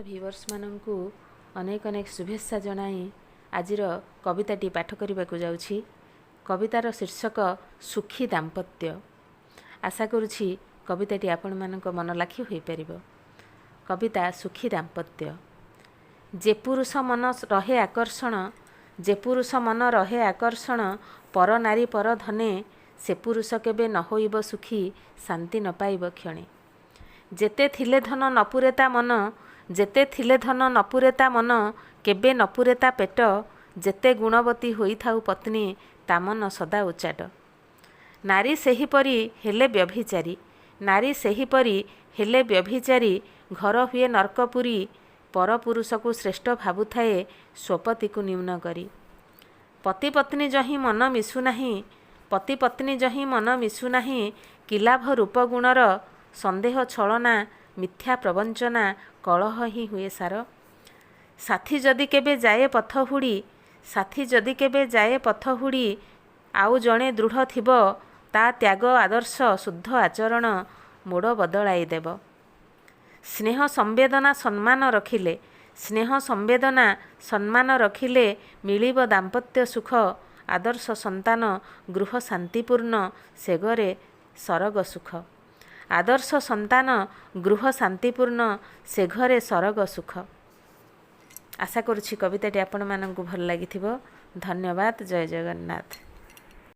ଭିଉଅର୍ସମାନଙ୍କୁ ଅନେକ ଅନେକ ଶୁଭେଚ୍ଛା ଜଣାଇ ଆଜିର କବିତାଟି ପାଠ କରିବାକୁ ଯାଉଛି। କବିତାର ଶୀର୍ଷକ ସୁଖୀ ଦାମ୍ପତ୍ୟ। ଆଶା କରୁଛି କବିତାଟି ଆପଣମାନଙ୍କ ମନ ଲାଖି ହୋଇପାରିବ। କବିତା ସୁଖୀ ଦାମ୍ପତ୍ୟ। ଯେ ପୁରୁଷ ମନ ରହେ ଆକର୍ଷଣ, ଯେ ପୁରୁଷ ମନ ରହେ ଆକର୍ଷଣ ପର ନାରୀ ପର ଧନେ, ସେ ପୁରୁଷ କେବେ ନ ହୋଇବ ସୁଖୀ, ଶାନ୍ତି ନ ପାଇବ କ୍ଷଣେ। ଯେତେ ଥିଲେ ଧନ ନ ପୂରେ ତା ମନ, ଯେତେ ଥିଲେ ଧନ ନ ପୂରେ ତା ମନ, କେବେ ନ ପୂରେ ତା ପେଟ। ଯେତେ ଗୁଣବତୀ ହୋଇଥାଉ ପତ୍ନୀ, ତା ମନ ସଦା ଉଚାଟ। ନାରୀ ସେହିପରି ହେଲେ ବ୍ୟଭିଚାରୀ, ନାରୀ ସେହିପରି ହେଲେ ବ୍ୟଭିଚାରୀ, ଘର ହୁଏ ନର୍କପୁରୀ। ପରପୁରୁଷକୁ ଶ୍ରେଷ୍ଠ ଭାବୁଥାଏ, ସ୍ୱପତିକୁ ନ୍ୟୁନ କରି। ପତି ପତ୍ନୀ ଯହିଁ ମନ ମିଶୁନାହିଁ, ପତି ପତ୍ନୀ ଯହିଁ ମନ ମିଶୁନାହିଁ, କି ଲାଭ ରୂପ ଗୁଣର? ସନ୍ଦେହ, ଛଳନା, ମିଥ୍ୟା ପ୍ରବଞ୍ଚନା, କଳହ ହିଁ ହୁଏ ସାର। ସାଥୀ ଯଦି କେବେ ଯାଏ ପଥ ହୁଡ଼ି, ସାଥୀ ଯଦି କେବେ ଯାଏ ପଥ ହୁଡ଼ି, ଆଉ ଜଣେ ଦୃଢ଼ ଥିବ। ତା ତ୍ୟାଗ, ଆଦର୍ଶ, ଶୁଦ୍ଧ ଆଚରଣ ମୋଡ଼ ବଦଳାଇ ଦେବ। ସ୍ନେହ, ସମ୍ବେଦନା, ସମ୍ମାନ ରଖିଲେ, ସ୍ନେହ, ସମ୍ବେଦନା, ସମ୍ମାନ ରଖିଲେ ମିଳିବ ଦାମ୍ପତ୍ୟ ସୁଖ। ଆଦର୍ଶ ସନ୍ତାନ, ଗୃହ ଶାନ୍ତିପୂର୍ଣ୍ଣ, ସେ ଘରେ ସରଗ ସୁଖ। ଆଦର୍ଶ ସନ୍ତାନ, ଗୃହ ଶାନ୍ତିପୂର୍ଣ୍ଣ, ସେ ଘରେ ସରଗ ସୁଖ। ଆଶା କରୁଛି କବିତାଟି ଆପଣମାନଙ୍କୁ ଭଲ ଲାଗିଥିବ। ଧନ୍ୟବାଦ। ଜୟ ଜଗନ୍ନାଥ।